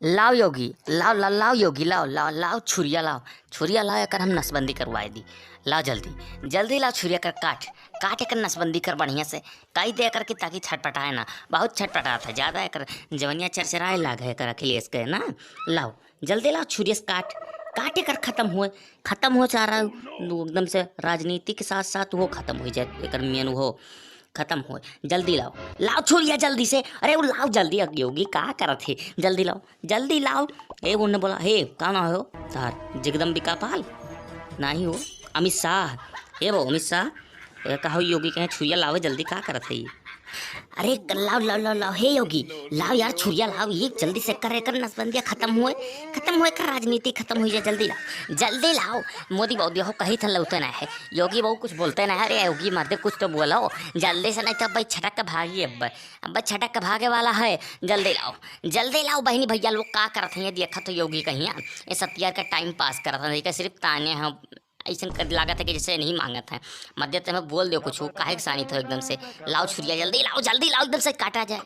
लाओ योगी, लाओ लाओ लाओ योगी, लाओ लाओ लाओ छुरिया लाओ, छुरिया लाओ, एकर हम नसबंदी करवाए दी। लाओ जल्दी जल्दी लाओ छुरिया कर काट काट एकर नसबंदी कर बढ़िया से काई दे कर के, ताकि छटपटाए ना। बहुत छटपटा था ज़्यादा, एकर जवनिया चरचराए लाग है एकर अखिलेश के ना। लाओ जल्दी लाओ छुरिया से काट काटे कर खत्म हुए, खत्म हो जा रहा है एकदम से। राजनीति के साथ साथ वो खत्म हो जाए, एकर मेन वो खत्म हो। जल्दी लाओ, लाओ छुरिया जल्दी से। अरे वो लाओ जल्दी, अब योगी का करत है, जल्दी लाओ जल्दी लाओ। ए उन्होंने बोला, हे का ना हो तार जगदम्बिका पाल नहीं हो अमित शाह, हे वो अमित शाह, ए कहो योगी कहे छुरिया लाओ जल्दी, का करत है ये? अरे लाओ लाओ लाओ लाओ, हे योगी लाओ यार छुरिया लाओ, ये जल्दी से कर कर नसबंदियाँ खत्म हुए, खत्म हुए कर राजनीति खत्म हुई जाए, जल्दी लाओ जल्दी लाओ। मोदी बहुत देखो कहीं था लौते ना है, योगी बहु कुछ बोलते ना है। अरे योगी मर्दे कुछ तो बोलो जल्दी से, नहीं तो भाई छटक के भागी, अब अब छटक के भागे वाला है। जल्दी लाओ जल्दी लाओ बहनी भैया लोग का करत हैं, देखा तो योगी कहीं ये सत्यार का टाइम पास करत हैं, सिर्फ ताने हैं ऐसा कर लागत है कि जैसे नहीं मांगत है। मध्य में बोल दो कुछ काहे के सानी था एकदम से। लाओ छुरिया जल्दी लाओ जल्दी लाओ, एकदम से काटा जाए।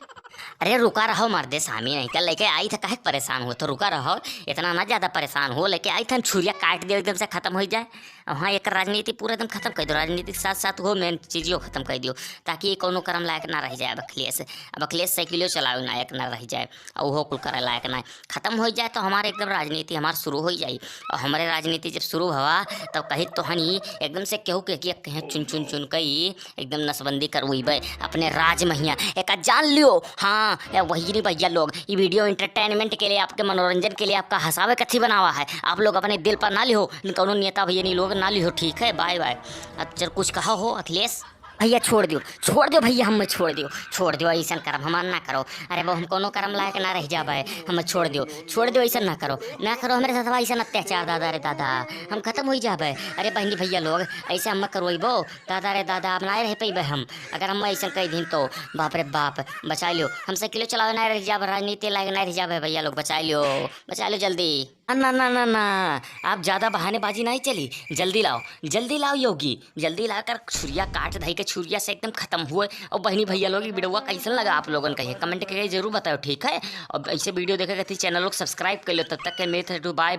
अरे रुका रहो मर्दे सामी, नहीं कल लेके आई था काहे के परेशान हो, तो रुका रहो, इतना ना ज़्यादा परेशान हो। लेके आई था हम छुरिया काट दे एकदम से खत्म हो जाए। अब हाँ एक राजनीति पूरा एकदम खत्म कर दो, राजनीति के साथ साथ वो मेन चीज़ों खत्म कर दियो, ताकि कोनो कर्म लायक ना रह जाए। अब अखिलेश, अब अखिलेश साइकिलो चलावे लायक ना रह जाए और वो कुल करे लायक ना खत्म हो जाए, तो हमारे एकदम राजनीति हमार शुरू हो जाए। और हमारे राजनीति जब शुरू हवा तब कही तो हनी एकदम से केहू के कहें चुन चुन चुन कई एकदम नसबंदी करवई अपने राज महिया एक जान लियो। हाँ वही नहीं भैया लोग, ये वीडियो एंटरटेनमेंट के लिए, आपके मनोरंजन के लिए, आपका हंसावे कथी बनावा है। आप लोग अपने दिल पर ना लिहो, कौनो नेता भैया नहीं लोग ना लिहो, ठीक है, बाय बाय। अब चल कुछ कहा हो अखिलेश भैया, छोड़ दियो छोड़ दियो भैया, हमें छोड़ दियो छोड़ दियो, ऐसा कर्म हमार ना करो। अरे वो हम कोनो कर्म लायक ना रह जाबे, हमें छोड़ दियो छोड़ दियो, ऐसा ना करो ना करो हमारे साथ ऐसा अत्याचार दादा रे दादा, हम खत्म हो जाबे। अरे बहनी भैया लोग ऐसे हम करवैबो दादा रे दादा, अब ना रह पैबे हम, अगर हम ऐसा कह दिन तो बाप रे बाप बचा लियो, हमसे किलो चलावे ना रह जाबे, राजनीति लायक ना रह जाबे भैया लोग, बचा लियो बचा लियो जल्दी। ना ना ना ना आप ज़्यादा बहानेबाजी नहीं चली, जल्दी लाओ जल्दी लाओ योगी, जल्दी ला कर छुरिया काट धई के छुरिया से एकदम खत्म हुए। और बहनी भैया लोग वीडियो कैसन लगा आप लोगन कहिए कमेंट करके जरूर बताओ, ठीक है। और ऐसे वीडियो देखे चैनल लोग सब्सक्राइब कर लो। तब तक के मेरे बाय।